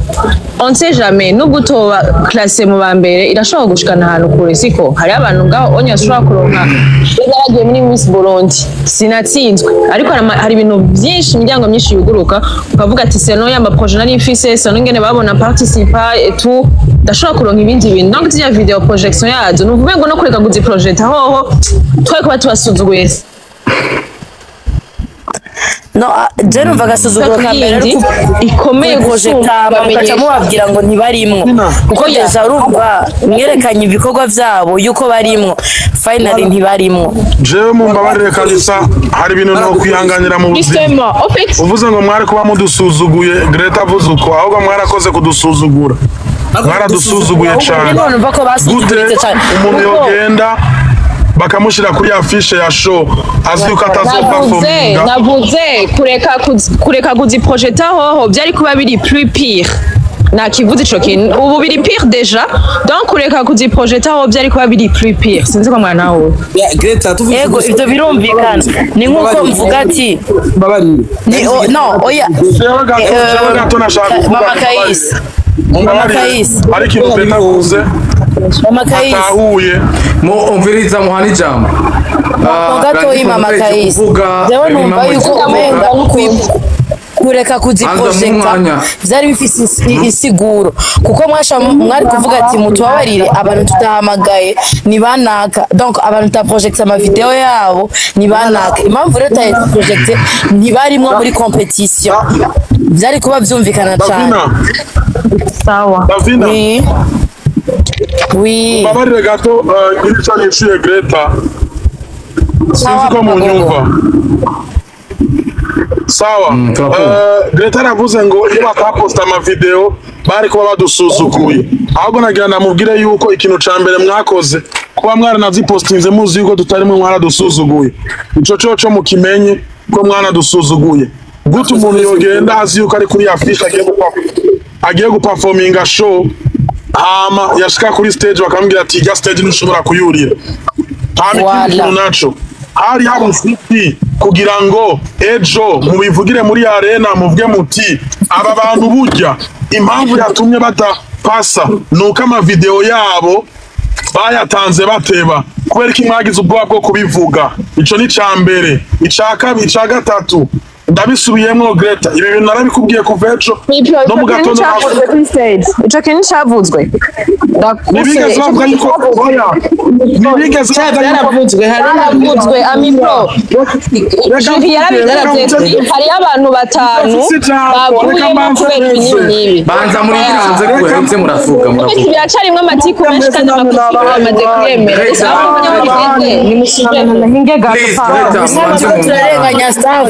B: on sait jamais, nubwo utoba classé mu ba mbere, irashobora gushikana ahantu kure, siko? Hariho abantu ngaho onya ashobora kuronka. Naragiye muri Miss Burundi sinatsinzwe, ariko hari ibintu byinshi, imiryango myinshi yuguruka, ukavuga ati selon ya maprojet nari mfise, selon ingene babona participa et tout, ndashobora kuronka ibindi bintu. Donc ziriya video projection yazo, ni ukuvuga ngo no kureka kuziprojecta hoho twari kuba tubasuzuguye.
E: No, je numva agasuzuguro ka mbere ari
B: Yindi ikomeye
E: kuprojecta
B: gusumba
E: mugaca
B: bamenyesha.
E: mubabwira ngo ntibarimwo, kuko déjà urumva mwerekanye ibikorwa vyabo yuko barimwo, finally ntibarimwo.
A: Jewe mumbabarire kabisa, hari ibintu nokwihanganira mu buzima.
B: Justement, en fait,
A: Uvuze ngo mwari kuba mudusuzuguye, Greta avuze uko, ahubwo mwarakoze kudusuzugura, mwaradusuzuguye cane.
E: Niho numva ko
A: Gute
E: basuzuguritse cane
A: umuntu
E: kuko
A: yogenda Bakamushira kuri affiche ya show azi yuko
B: Navuze,
A: atazoperforminga.
B: navuze kureka kuziprojeta hoho byari kuba biri plus pire. Nakivuze ico kintu, ubu biri pire déjà. Donc kureka kuziprojeta hoho byari kuba biri plus pire. Sinzi ko mwana wowe.
G: Ya, Greta, tuvuze
E: Ego, ivyo birumvikana. Ni nkuko mvuga ati
G: Mbabarire.
E: Ni o, no, oya.
A: Jewe gato, jewe gato nashaka kuvuga.
E: Mama Kayisi, Mama
A: Mbabarire.
E: Kayisi.
A: Hari ikintu Greta avuze
E: Mama Kayisi.
A: atahuye.
C: Mu umviriza, muhana ijambo.
E: Mo gatoyi, Mama Kayisi. Jewe numva yuko umenga kureka kuziprojecta
C: umwanya.
E: vyari bifise insiguro, kuko mwasha mwari kuvuga ati mutubabarire, abantu tutahamagaye ni banaka, donc abantu tutaprojecta amavideo yabo ni banaka. Impamvu rero tutaprojecte, ntibarimwo muri competition. Vyari kuba vyumvikana cane.
A: Davina.
D: Sawa.
A: Davina.
E: Oui.
A: Mbabarire gato, ngire ico nishuye Greta. Sinzi ko munyumva. Sawa.
C: Turakumva.
A: Greta aravuze ngo iyo bataposta amavideo bari kuba badusuzuguye. Ahubwo nagira ndamubwire yuko ikintu ca mbere mwakoze, kuba mwaranazipostinze muzi yuko tutarimwe, mwaradusuzuguye. Ico coco mukimenye ko mwanadusuzuguye. Gute umuntu yogenda azi yuko ari kuri affiche agiye guperforminga show, hama yashika kuri stage bakamubwira ati ijya stage ntushobora kuyurira? Hama ikindi
E: Voilà.
A: kintu naco, hari hari insiti kugira ngo ejo mubivugire muri arena, muvuge muti aba bantu burya impamvu yatumye batapasa nuko amavideo yabo bayatanze bateba. Kubera ko mwagize ubwoba bwo kubivuga. Ico ni ca mbere. Ica kabiri, ica gatatu, ndabisubiyemwo, Greta, ibi bintu narabikubwiye kuva ejo no mu gatondo.
B: Cyavuzwe kuri stage, ico kintu cyavuzwe.
A: Ntibigeze bavuga yuko, oya, ntibigeze bavuga yuko
H: Byaravuzwe, hari
B: Byaravuzwe, Amipro. Jury yarabivuze ati hariyo abantu batanu
A: Mfise ijambo, reka
B: bavuyemo
A: mbanze
B: kubera ibi
A: neze.
B: n'ibi n'ibi.
C: Banza murindire hanze kuhetse, muravuga,
B: Twese
C: muravuga.
B: biracarimwo amatiku menshi kandi amakosa bamaze kuyemera. Gusa aho umunyamaguru nimusubire.
D: Hinge gato.
C: Please, Greta, mubanze mu
E: Turarenganya staff.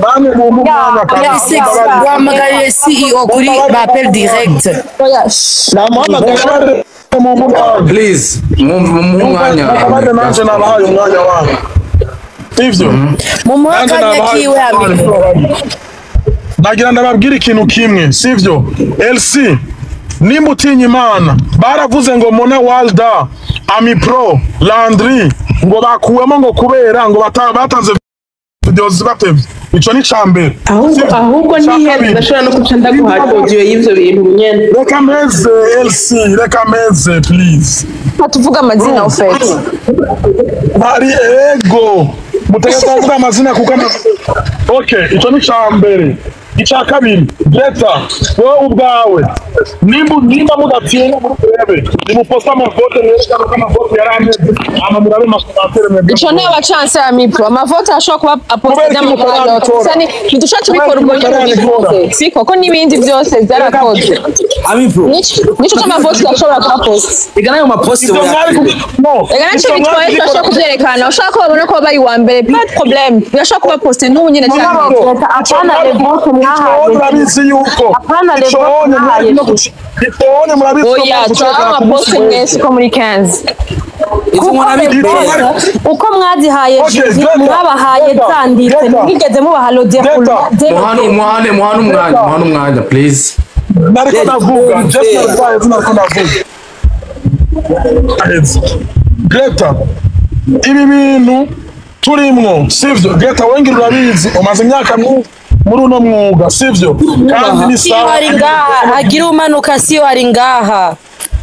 A: Bamwe mu mwanya kandi.
E: Guhamagarire CEO kuri ba appel direct.
B: Oya, shh.
A: Mumbabarire, mu mwanya.
C: Please, mumuhe umwanya.
A: Mumbabarire, nanje nabahaye umwanya wanyu, sivyo?
E: Mumuhe
A: Nanje
E: akanya
A: nabahaye
E: kiwe, Amipro.
A: Nagira ndababwira ikintu kimwe, sivyo? LC, nimba utinya Imana, baravuze ngo Mona Walda, Amipro, Landry ngo bakuwemo ngo kubera ngo batanze video zibatevye. Ico ni ca mbere.
H: Ahubwo
A: Sivyo?
H: ahubwo
A: Ica
H: ntihe
A: kabiri.
H: ndashobora no kuca ndaguha audio y'ivyo bintu nyene.
A: Reka meze, LC, reka meze, please.
B: Tuvuga amazina ufete.
A: Hari ego mutegeka kuvuga amazina kuko okay, ico ni ca mbere. Ica kabiri, Greta, wowe ubwawe, nimba mudatinya muri kurebe, nimuposte amavote mwerekane ko amavote yari ameze, hama murabe amakomantere mwebwe.
B: Ico ni abacanse ya Mipro. Amavote ashobora kuba aposte
A: Kubera iki mutarabikora?
B: Ntidushobora tubikora ubwo
A: Kubera
B: nyine
A: iki mutarabikora?
B: ubikoze, siko ko n'ibindi byose byarakozwe.
G: Amipro.
B: Nico c'amavote ashobora kuba poste.
G: Ega nayo maposte.
A: Ivyo mwari no.
B: Ega naco
A: Ivyo
B: bitwaye,
A: mwari
B: turashobora kuvyerekana. Ushaka ko babona ko wabaye uwa mbere, pas de problème, birashobora kuba poste n'ubu nyene canke.
D: Apana les votes mwahaye.
A: Murabizi yuko
D: Apana les
A: ico
D: votes
A: onye
D: mwahaye.
A: Ico onye murabizi ko
B: Oya,
A: mwazi
B: turaba
A: gucekana ku munsi
B: amaposte
A: w'ejo.
B: mwese uko muri 15.
G: Ivyo murabikora.
D: Uko mwazihaye
A: Okay,
D: jury,
A: Greta,
D: mwabahaye
A: Greta,
D: zanditse,
A: Greta.
D: ntimwigeze mubaha le
A: Greta.
C: Muhane, muhane, muhane umwanya, muhane umwanya, please.
A: Nariko ndavuga, just narwaye, nariko ndavuga. Ahetse. Greta, ibi bintu turimwo, sivyo? Greta, wengi urabizi, umaze imyaka myinshi muri uno mwuga, sivyo? Kandi ni
E: Siyo
A: sawa.
E: ari ngaha, hagira umanuka, siyo ari ngaha.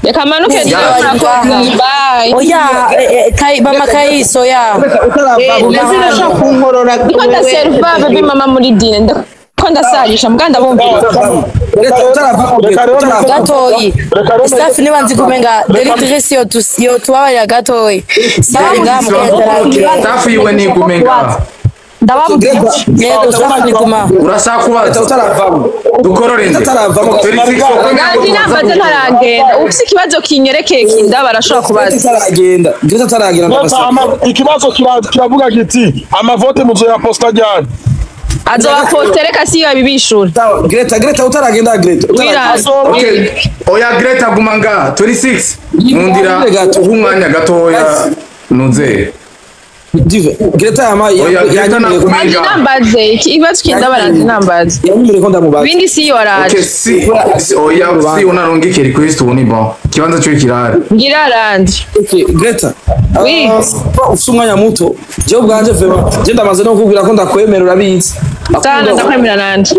B: Reka manuke.
E: Siyo ari ngaha.
B: Bye.
E: Oya, mama Kayisi, oya.
H: Ndashobora kunkorora.
B: Ndiko ndaserva baby mama muri dine, ndiko ndasarisha mbwa ndabumviriza.
A: Reka rero
E: Gatoyi.
A: Reka rero
E: Staff, niba nzi kumenga delitrice yotubabarira gatoyi. Siyo ari ngaha mukanya.
C: Staff yiwe ni igume ngaha.
D: Ndababwira.
E: Yego, staff ni guma.
C: Urashaka kubaza?
G: Utaravamo.
C: Dukorore nde?
G: Utaravamo.
C: Felix.
B: Kandi nambaze ntaragenda, ufise ikibazo kinyerekeye kindaba arashobora kubaza.
G: Utaragenda. Greta utaragenda,
A: Greta,
G: ndabasaba.
A: ikibazo kiravuga kiti amavote muzoyaposta ryari?
B: Azobaposte, reka siyo abibishura.
G: Sawa, Greta, Greta utaragenda, Greta.
B: Wirasi.
C: Okay. Oya, Greta, guma ngaha. 26. Nkundira uha umwanya gatoya nuze.
G: Dive, Greta yama
C: Oya, Greta
G: yanyemereye ko
B: Andi
C: nakumenga.
B: nambaze ikibazo kindabara nambaze.
G: Yanyemereye ko ndamubaza.
B: Ibindi si yo araje.
C: Okay, si oya, si unarungike request ubu ni bon, ikibanza cyo kirahari.
B: Ngira aranje.
G: Okay, Greta.
B: Oui.
G: Ah, ufite umwanya muto. Jewe ubwanje vraiment, je ndamaze no kukubwira ko ndakwemera, urabizi.
B: Sana, ndakwemera nanje.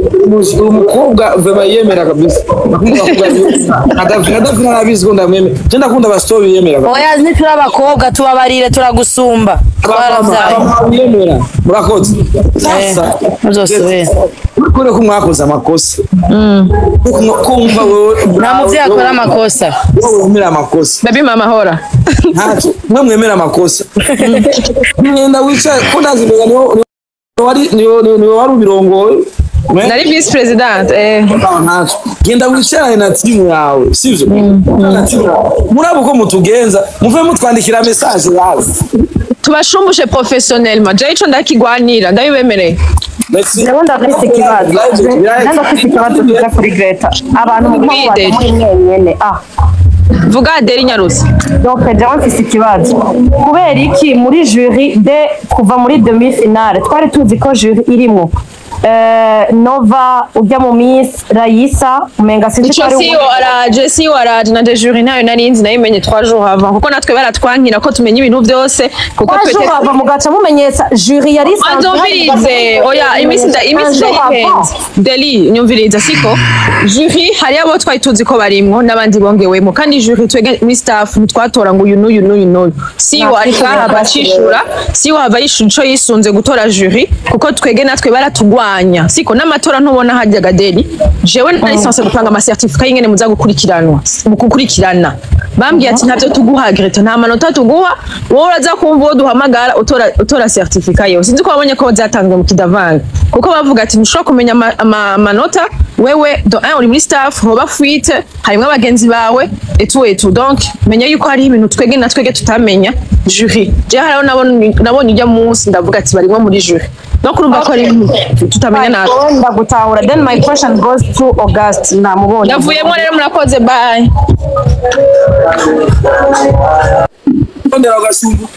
G: Uyu mukobwa vraiment yemera kabisa. Ndakunda abakobwa na David, na David arabizi ko ndamwemera. Je ndakunda abastori yemera kabisa.
E: Oya, ntituri abakobwa, tubabarire, turagusumba, twaravyaye.
G: Abamama yemera. Murakoze. Sasa
E: Muzosubire.
G: kure ko mwakoze amakosa. Kumva wewe
E: Nta muvyeyi akora amakosa.
G: Wowe wemera amakosa.
B: Baby mama hora.
G: Ntacyo, mwe mwemera amakosa. Mwenda wicaye ko ndazi mbega niwo wari niwo wari ubirongoye.
B: Nari vice president eh.
G: Ntacyo. Genda wicarane na timu yawe, sivyo? Na timu yawe. Murabo uko mutugenza, muve mutwandikira message yawe.
B: Tubashumbushe professionnellement. Je ico ndakigwanira, ndabibemereye.
G: Merci.
I: Jewe ndafise ikibazo. Jewe ndafise ikibazo kiza kuri Greta. Abantu muguma mubaza muri mwenyene. Ah.
B: Vuga Adeli Nyarutse.
I: Donc jewe mfise ikibazo. Kubera iki muri jury de kuva muri demi finale twari tuzi ko jury irimwo Nova ujya mu Miss Raisa, umenga sinzi ko
B: Ico
I: ari
B: si yo araje, si yo araje na de jury ntayo narinzi, nayimenye 3 jours avant, kuko natwe baratwankira ko tumenya ibintu byose kuko
I: Trois jours avant mugaca mumenyetsa jury yari isanzwe ihari.
B: Anzumvirize, oya, iminsi
I: Un jour avant.
B: ndayihenze. Deli, nyumviriza, siko jury hari abo twari tuzi ko barimwo n'abandi bongewemo, kandi jury twege muri staff ntitwatora ngo uyu n'uyu n'uyu n'uyu. Si yo ari ngaha bacishura, si yo hava yishura ico yisunze gutora jury, kuko twege natwe baratugwanya, siko n'amatora ntubona hajyaga. Deli, jewe nari censé gutanga ama certificat y'ingene muza gukurikiranwa mu gukurikirana. Bambwiye ati ntavyo tuguha Greta, nta manota tuguha, wowe uraza kumva uwo duhamagara utora certificat yewe. Sinzi ko wabonye ko zatanzwe mu kidavanga, kuko bavuga ati ntushobora kumenya amanota wewe do un uri muri staff, hoba fuite harimwo abagenzi bawe etu etu. Donc menya yuko hari ibintu twege na twege tutamenya jury. Je hariho nabonye ujya munsi ndavuga ati barimwo muri jury, donc urumva ko ari ibintu tutamenya natwe.
I: Ndagutahura. Then my question goes to August, namubonye.
B: Ndavuyemo rero, murakoze, bye.
G: Ndondera agasumbu.